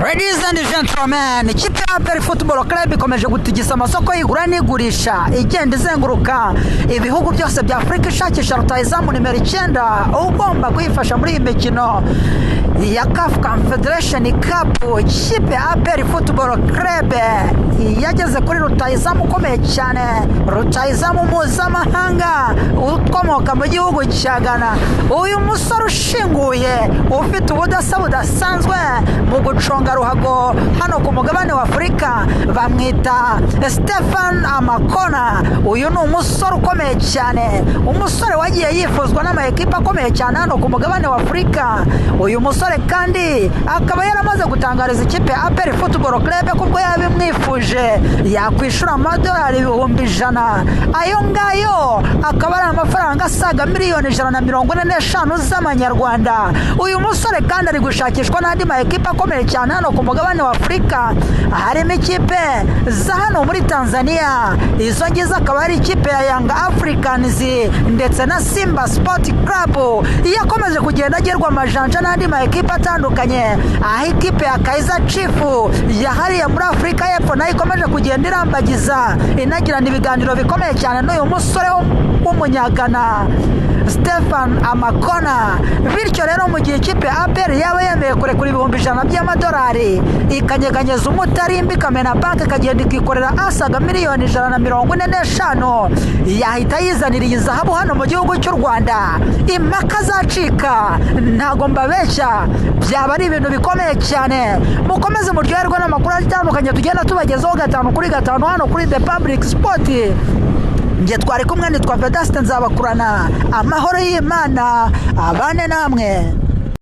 Ladies and gentlemen, ikipe ya APR Football Club ikomeje gutigisa amasoko y'igura n'igurisha, igenda izenguruka ibihugu byose bya Afurika ishakisha rutahizamu nimero 9 ugomba kuyifasha muri iyi mikino ya CAF Confederation Cup. Ikipe ya APR Football Club yageze kuri rutahizamu ukomeye cyane, rutahizamu mpuzamahanga ukomoka mu gihugu cya Ghana. Uyu musore ushinguye, ufite ubudasa budasanzwe mu guconga ruhago hano ku mugabane wa Afurika, bamwita Stefan Amakona. Uyu ni umusore ukomeye cyane, umusore wagiye yifuzwa n'amakipe akomeye cyane hano ku mugabane wa Afurika. Uyu musore kandi akaba yaramaze gutangariza ikipe ya APR Football Club ko ubwo yabimwifuje yakwishura amadolari 100,000. Ayo ngayo akaba ari amafaranga asaga miliyoni 145 z'amanyarwanda. Uyu musore kandi ari gushakishwa n'andi ma ekipe akomeye cyane hano ku mugabane wa Afurika, harimo ikipe za hano muri Tanzania, izo ngizo akaba ari ikipe ya Young Africans ndetse na Simba Sport Club. Yakomeje kugenda agerwa amajanja n'andi ma ekipe atandukanye, aho ikipe ya Kaizer Chiefs yahariye muri Afurika y'Epfo nayo ikomeje kugenda irambagiza, inagirana ibiganiro bikomeye cyane n'uyu musore w'umunyagana Stefan Amakona. Bityo rero, mu gihe ikipe ya APR yaba yemeye kurekura 100,000 by'amadolari, ikanyeganyeza umutarimba, ikamena banki, ikagenda ikikorera asaga miliyoni 145, yahita yizanira iyi zahabu hano mu gihugu cy'u Rwanda. Impaka zacika, ntago mbabeshya, byaba ari ibintu bikomeye cyane. Mukomeze muryoherwe n'amakuru atandukanye tugenda tubagezaho gatanu kuri gatanu hano kuri The Public Sport. Njye twari kumwe nitwa Vedaste Nzabakurana. Amahoro y'Imana abane namwe.